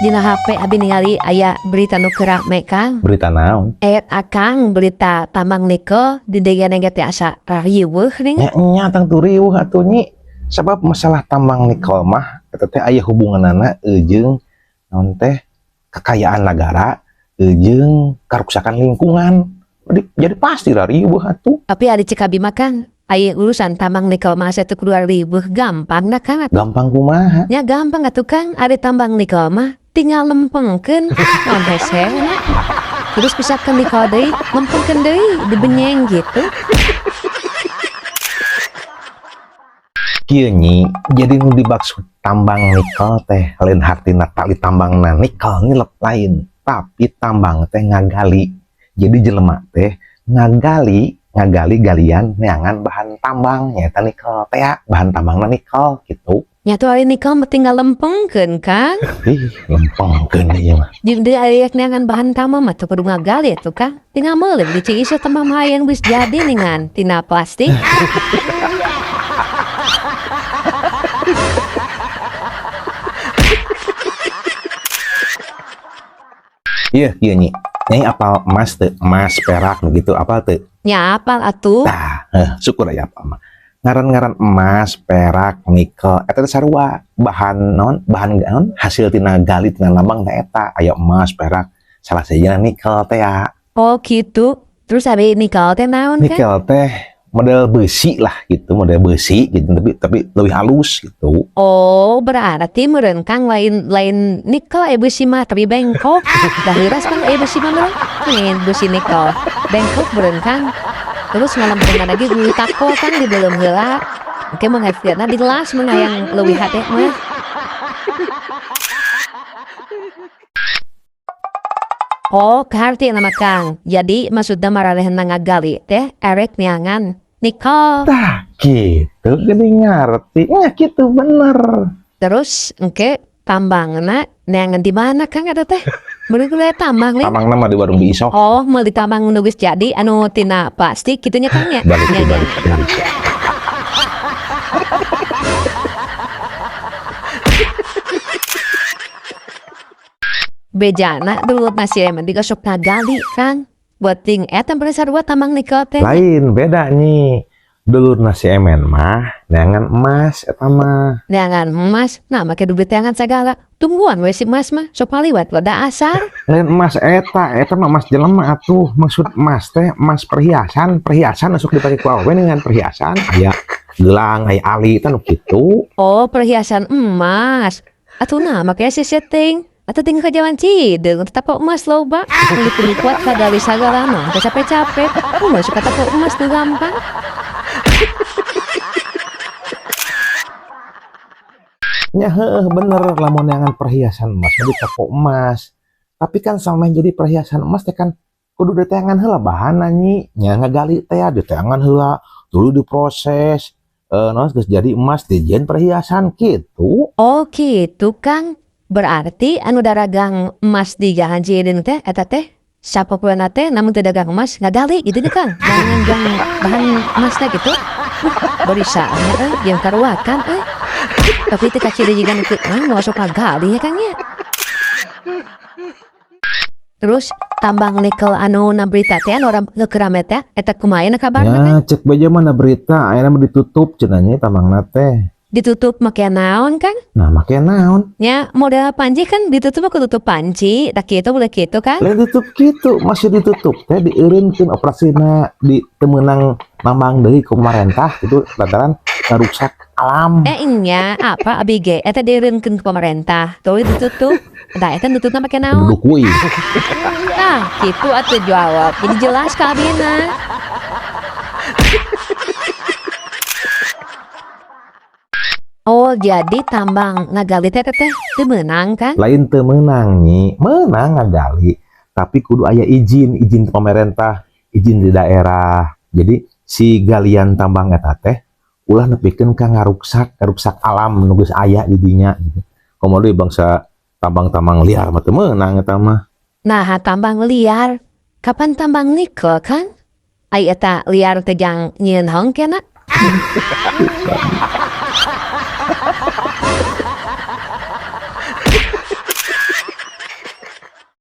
Dina HP abi ningali aya berita nu keur rame, Kang. Berita naon? Akang berita tambang nikel di dege teh asa rariweuh ning. Nya nya tangtu riweuh atuh, Nyi. Sebab masalah tambang nikel mah eta teh aya hubunganana jeung naon teh kekayaan negara jeung karuksakan lingkungan. Jadi pasti rariweuh atuh. Tapi ari cek abi mah, Kang, aya urusan tambang nikel mah asa teu kudu riweuh, gampang da, Kang. Gampang kumaha? Nya gampang atuh, Kang, ari tambang nikel mah tinggal lempengkeun naon hese na. Terus pisahkeun nikel deui, lempengkeun deui dibenyeng gitu. Kieu, Nyi, jadi nu dimaksud tambang nikel teh lain hartina tali tambangna nikel nilep, lain, tapi tambang teh ngagali. Jadi jelema teh ngagali ngagali galian neangan bahan tambang nyaeta nikel teh, bahan tambangna nikel gitu. Nya tuh ari nikel mah tinggal lempengkeun, Kang. Ih, lempengkeun ieu mah. Jeung deui ari neangan bahan tambang mah teu kudu ngagali atuh, Kang. Tinggal meuli di Ciisu tambang hayang geus jadi ningan tina plastik. Iya, kieu, Nyi. Nyai apal emas teu? Emas, perak nu gitu apal teu? Nya apal atuh. Tah, heuh, syukur aya apal mah. Ngaran-ngaran emas, perak, nikel eta teh sarua bahan naon? Bahan naon? Hasil tina gali tina lambang teh eta aya emas, perak, salah sahijina nikel teh ya. Oh gitu. Terus abi nikel teh naon, Kang? Nikel teh model besi lah gitu, model besi gitu, tapi lebih halus gitu. Oh, berarti meureun, Kang, lain lain nikel besi mah, tapi bengkok. Dah heuras kan besi mah meureun. Lain besi nikel. Bengkok meureun, Kang. Terus ngalempengna lagi kudu tako, Kang, dibeuleum heula. Engke mun hayang dilas mun hayang leuwih hade mah. Oh, kaharti na mah, Kang. Jadi maksudna maranehna ngagali teh erek neangan nikel. Tah, gitu geuning ngarti. Nya kitu bener. Terus engke tambangna neangan di mana, Kang, eta teh? Meureun kudu aya tambang lain? Tambangna mah di warung Bi Isok. Oh, meuli tambang nu geus jadi anu tina plastik kitu nya, Kang, nya? Balik Nya deui, nya. Balik deui. Bejana dulu nasi emang diga sok ngagali, Kang. Buat ting eta bener sarua tambang nikel teh. Lain, beda, Nyi. Dulur nasi emen mah neangan emas eta mah. Neangan emas, nah make duit teangan sagala. Tungguan we si emas mah, sok paliwat da asar. Lain emas eta, eta mah emas jelema atuh. Maksud emas teh emas perhiasan, perhiasan sok dipake ku awewe dengan perhiasan aya gelang, aya ali tah nu kitu. Oh, perhiasan emas. Atuh nah make si setting. Atuh tinggal ke jalan Cideung tetap emas loba. Meuli kudu kuat kagali sagala mah, teu capek-capek. Mah suka toko emas tuh gampang. Nya heueuh bener, lamun neangan perhiasan emas mah di toko emas. Tapi kan sama jadi perhiasan emas teh kan kudu diteangan heula bahanna, Nyi. Nya ngagali teh diteangan heula, tuluy diproses. Naon geus jadi emas dijieun perhiasan kitu. Oh gitu, Kang. Berarti anu daragang emas di Jalan Cideung teh eta teh sapopoena teh namun teu dagang emas ngagali gitu nya, Kang. Neangan jang bahan emasna gitu. Berisaan euy, jeung karuakan euy. Tapi teu kacida jiga nu kieu mah sok ngagali nya, Kang, nya. Terus tambang nikel anu na berita teh anu nu keur rame teh eta kumaha na kabarna teh? Ya cek beja mana berita ayeuna mah ditutup cenah nya tambangna teh. Ditutup make naon, Kang? Nah, make naon? Nya model panci kan ditutup mah kudu tutup panci, tah kitu boleh kitu kan? Lain tutup kitu, masih ditutup teh dieureunkeun operasina di teu meunang nambang deui ku pemerintah gitu lantaran ngaruksak alam. Eh nya apa abi ge eta dieureunkeun ku pemerintah, tuluy ditutup. Tah eta nutupna make naon? Penduduk kuy. Tah kitu atuh jawab. Jadi jelas ka abina. Oh, jadi tambang ngagali teh teh teu meunang, kan? Lain teu meunang, Nyi, meunang ngagali, tapi kudu aya izin, izin pemerintah, izin di daerah. Jadi si galian tambang eta teh ulah nepikeun ka ngaruksak, ngaruksak alam nu geus aya di dinya gitu. Komo deui bangsa tambang-tambang liar mah teu meunang eta mah. Nah, tambang liar. Kapan tambang nikel, kan? Ai eta liar teh jang nyieun hongkena?